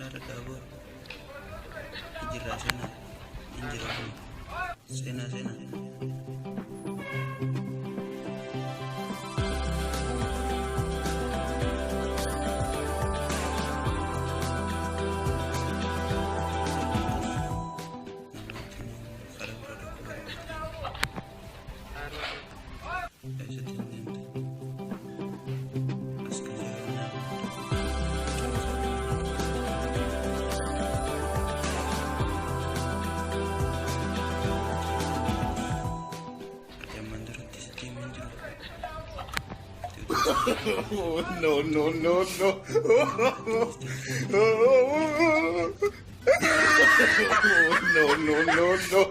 Ilaaladhaa boru. Jirraa seenaa. Hin jira kun. Seenaa seenaa. Namootni karaa bira dhaquu barbaadu. Eessatti hin deemte? As qajeelaa. Ati ammaan duratti sitti himee hin jiru. No, no, no, no. No, no, no, no.